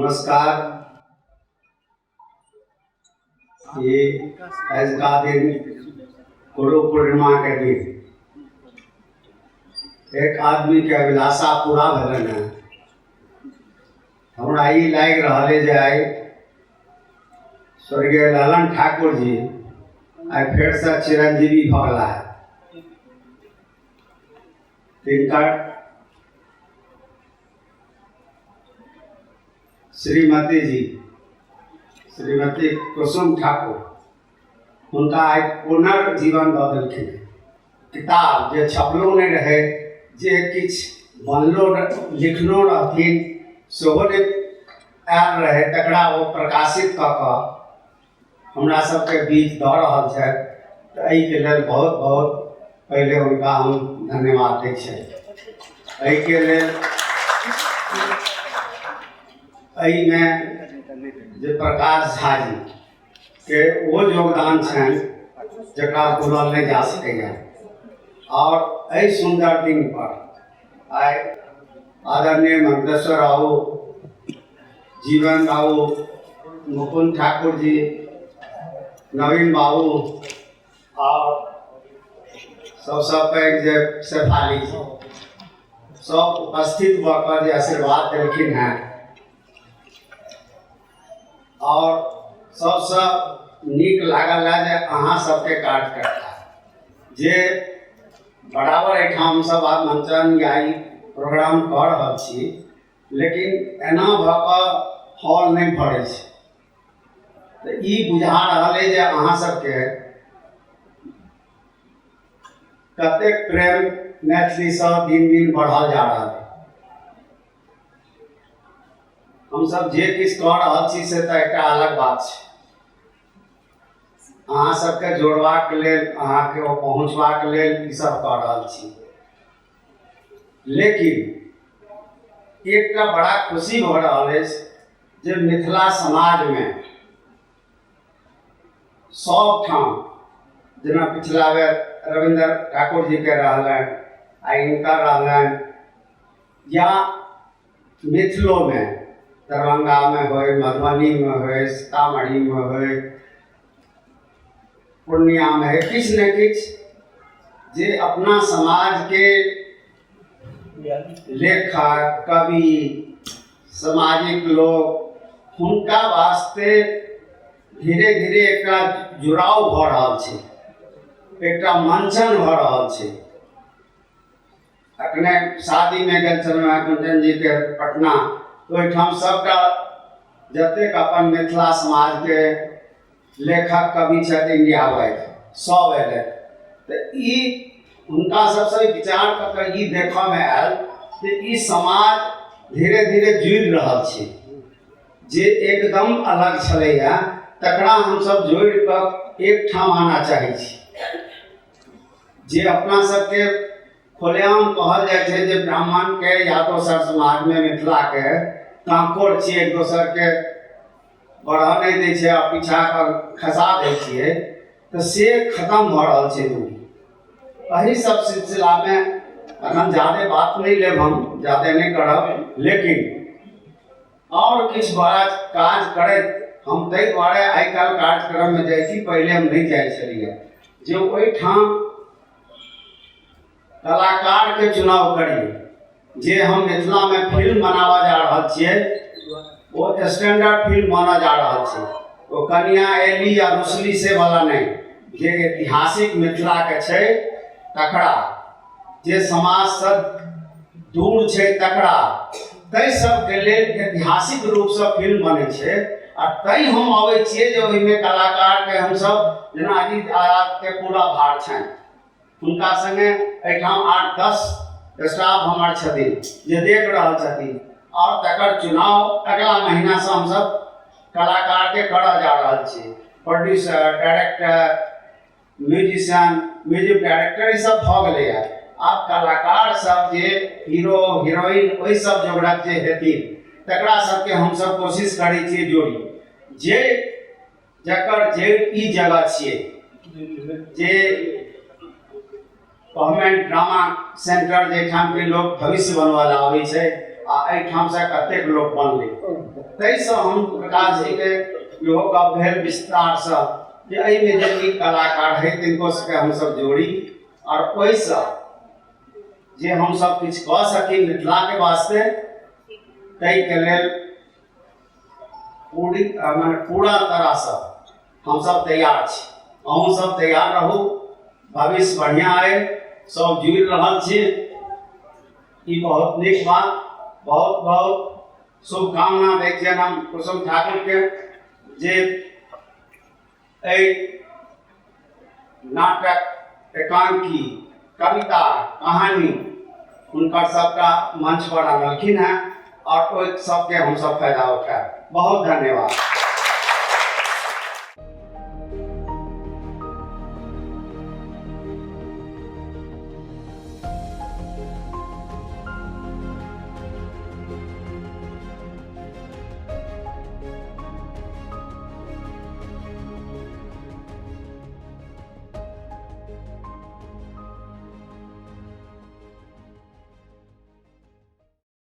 नमस्कार। ये आजुका दिन गुरु पूर्णिमा के दिन एक आदमी के अभिलाषा पूरा भेलनि हेँ। हमरा ई लागि रहल अइ जे आइ स्वर्गीय ललन ठाकुर जी आइ फेरसँ चिरंजीवी भऽ गेला है। तिनकर श्रीमती जी श्रीमती कुसुम ठाकुर हुनका आइ पुनर्जीवन दऽ देलखिन। किताब जे छपलो नहि रहै, जे किछु बनलो लिखलो रहथिन सेहो नहि आयल रहै, तकरा ओ प्रकाशित कऽ कऽ हमरा सबके बीच दऽ रहल छथि। तऽ एहिके लेल बहुत बहुत पहिले हुनका हम धन्यवाद दै छियनि। एहिके लेल एहिमे जे प्रकाश झा जी के ओ योगदान छनि जकरा भूलल नहि जा सकैए। आओर एहि सुन्दर दिन पर आइ आदरणीय मंत्रेश्वर बाबू, जीवन बाबू, मुकुंद ठाकुर जी, नवीन बाबू और सबसँ पैघ जे शेफाली जी सब उपस्थित भऽ कऽ जे आशीर्वाद देलखिन हेँ। और सबसँ नीक लागल है जे अहाँ सबके कार्यकर्ता जे बराबर एहिठाम सब आब मंचन या ई प्रोग्राम कऽ रहल छी, लेकिन एना भऽ कऽ हॉल नहि भरै छै। तऽ ई बुझा रहल अइ जे अहाँ सबके कतेक प्रेम मैथिलीसँ दिन दिन बढ़ल जा रहल अइ। हमसब जे किछु कऽ रहल छी से तऽ एकटा अलग बात छै। अहाँ सबके जोड़बाक लेल, अहाँके ओ पहुँचबाक लेल ई सब कऽ रहल छी। लेकिन एकटा बड़ा खुशी भऽ रहल अछि जे मिथिला समाजमे सब ठाम जेना पिछला बेर रविन्द्र ठाकुर जीके रहलनि आ हिनकर रहलनि, या मिथिलोमे दरभंगामे होइ, मधुबनीमे होइ, सीतामढ़ीमे होइ, पूर्णियामे होइ, किछु ने किछु जे अपना समाजके लेखक, कवि, सामाजिक लोक, हुनका वास्ते धीरे धीरे एकटा जुड़ाव भऽ रहल छै, एकटा मंचन भऽ रहल छै। अखने शादीमे गेल छलहुँ हेँ कुंचन जीके पटना, ओहिठाम सभटा जतेक अपन मिथिला समाजके लेखक कवि छथि इंडिया वाइज सब अयलै। तऽ ई हुनका सबसँ विचार कऽ कऽ ई देखऽमे आयल जे ई समाज धीरे धीरे जुड़ि रहल छै। जे एकदम अलग छलैया तकरा हमसब जोड़ि कऽ एकठाम आना चाहै छी। जे अपना सबके खुलेआम कहल जाइ छै जे ब्राह्मणके या दोसर समाजमे मिथिलाके काँकोड़ छियै, एक दोसरके बढ़ऽ नहि दै छै आ पीछा कऽ खसा दै छियै, तऽ से खतम भऽ रहल छै दूरी। एहि सब सिलसिलामे अखन जादे बात नहि लेब, हम जादे नहि करब, लेकिन आओर किछु बड़ा काज करैत हम ताहि दुआरे आइ काल्हि कार्यक्रममे जाइ छी, पहिले हम नहि जाइ छलियै। जे ओहिठाम कलाकारके चुनाव करी, जे हम मिथिलामे फिल्म बनाबऽ जा रहल छियै ओ स्टैंडर्ड फिल्म बनऽ जा रहल छै, ओ कनिया एली या रुसली से वाला नहि, जे ऐतिहासिक मिथिलाके छै तकरा, जे समाजसँ दूर छै तकरा, ताहि सबके लेल ऐतिहासिक रूपसँ फिल्म बनै छै। आ तैँ हम अबै छियै जे ओहिमे कलाकारके हमसब जेना अजीत आजादके पूरा भार छनि, हुनका सङ्गे एहिठाम 8-10 स्टाफ हमर छथिन जे देख रहल छथिन, आओर तकर चुनाव अगिला महीनासँ हमसब कलाकारके करऽ जा रहल छी। Producer, director, musician, music director, ई सब भऽ गेलैए। आब कलाकार सब जे हीरो हीरोइन ओहि सब जोगरक जे हेथिन तकरा सबके हमसब कोशिश करै छियै जोड़ी, जे जकर जे ई जगह छियै, जे गवर्नमेंट ड्रामा सेंटर जाहिठाम के लोक भविष्य बनबऽ लए आबै छै, आ एहिठामसँ कतेक लोक बनलै। ताहिसँ हम प्रकाश जीके इहो गप भेल विस्तारसँ जे एहिमे जे नीक कलाकार है तिनको सबके हमसब जोड़ी आओर ओहिसँ जे हमसब किछु कऽ सकी मिथिलाके वास्ते, ताहिके लेल पूरी माने पूरा तरहसँ हमसब तैयार छी। अहूँ सब तैयार रहू, भविष्य बढ़िआँ अइ, सब जुड़ि रहल छी, ई बहुत नीक बात। बहुत बहुत शुभकामना दै छियनि हम कुसुम ठाकुरके जे एहि नाटक, एकांकी, कविता, कहानी हुनकर सबटा मंच पर आनलखिन हेँ और ओहि सबके हमसब फायदा उठायब। बहुत धन्यवाद।